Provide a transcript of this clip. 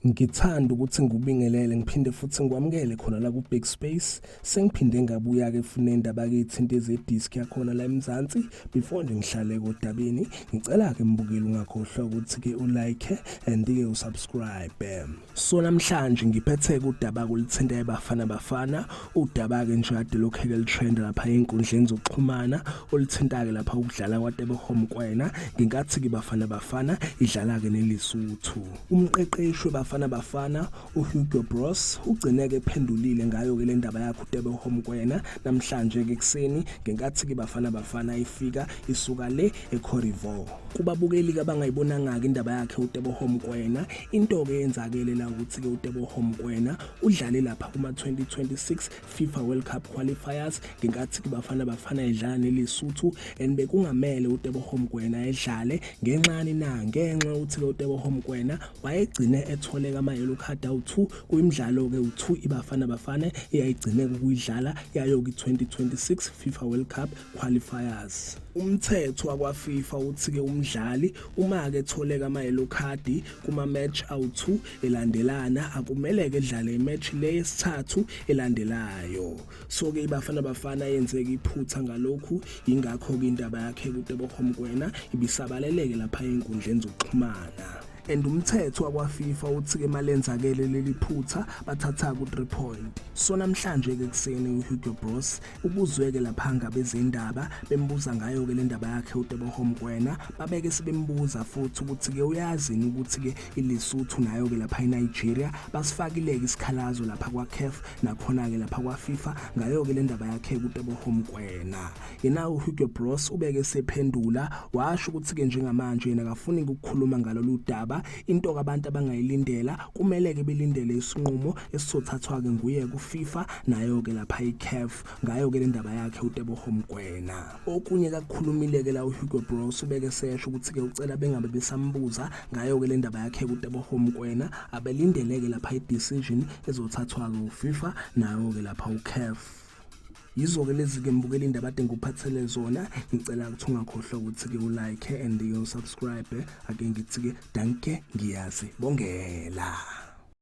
Ngithanda ukuthi ngikubingelele ngiphinde futhi ngikwamukele khona la ku-Big Space. Sengiphinde ngabuya-ke futhi nendaba ke ethinta ezediski yakhona la eMzansi. Before nje ngihlale kodabeni, ngicela-ke mbukeli ungakhohlwa ukuthi-ke u-like and-ke u-subscribe. So namhlanje ngiphethe udaba kulithinta eBafana Bafana, udaba-ke nje kade lokhu-ke litrend lapha ey'nkundleni zokuxhumana, oluthinta-ke lapha ukudlala kwaTeboho Mokoena ngenkathi-ke iBafana Bafana idlala-ke neLesotho. Umqeqeshi weBafana Bafana uHugo Broos ugcine-ke ephendulile ngayo-ke le ndaba yakhe uTeboho Mokoena namhlanje-ke ekuseni ngenkathi-ke iBafana Bafana ifika isuka le eCote d'Ivoire. Kubabukeli-ke abangayibonanga-ke indaba yakhe uTeboho Mokoena, into-ke eyenzakele la ukuthi-ke uTeboho Mokoena udlale lapha kuma-2026 FIFA World Cup qualifiers ngenkathi iBafana Bafana idlala neLesotho and bekungamele uTeboho Mokoena edlale ngenxani na ngenxa yokuthi ke uTeboho Mokoena wayegcine ethole kama yellow card awu2 kuyimidlalo ke u2 iBafana Bafana eyayigcine ukuyidlala yayo ki 2026 FIFA World Cup qualifiers. Umthetho wakwa FIFA uthi ke umdlali uma ke ethole kama yellow card kuma match awu2 elandelana akumeleke edlale imatch le yesithathu elandelayo. So ke iBafana Bafana yenzeka iphutha ngalokhu, ingakho ke indaba yakhe kuTeboho Mokoena ibisabaleleke lapha ezinkundleni zokuxhumana. And umthetho wakwa FIFA uthi ke malenzakele leli phutha bathatha ku 3 point. So namhlanje ke kuseni uHugo Broos ubuzweke lapha ngabezindaba bembuza ngayo ke le ndaba yakhe uTeboho Mokoena, babeke sebembuza futhi ukuthi ke uyazini ukuthi ke iLesotho nayo ke lapha eNigeria basifakile ke isikhalazo lapha kwa CAF nakhona ke lapha kwa FIFA ngayo ke le ndaba yakhe uTeboho Mokoena. Yena uHugo Broos ubeke sephendula washo ukuthi ke njengamanje yena akafuni ukukhuluma ngalolu daba, into abantu abangayilindela kumele ke belindele isinqumo esizothathwa ke nguye ku FIFA nayo ke lapha iCAF ngayo ke le ndaba yakhe uTeboho Mokoena. Okunye kakukhulumile ke la uHugo Broos ubeke sesho ukuthi ke ucela bengabe besambuza ngayo ke le ndaba yakhe uTeboho Mokoena, abelindele ke lapha i-decision ezothathwa ke uFIFA nayo ke lapha uCAF. Yizo-ke lezi ke mbukela indaba ade ngikuphathele zona, ngicela ukuthi ungakhohlwa ukuthi ke u-like and u-subscribe. Ake ngithi ke danke, ngiyazibongela.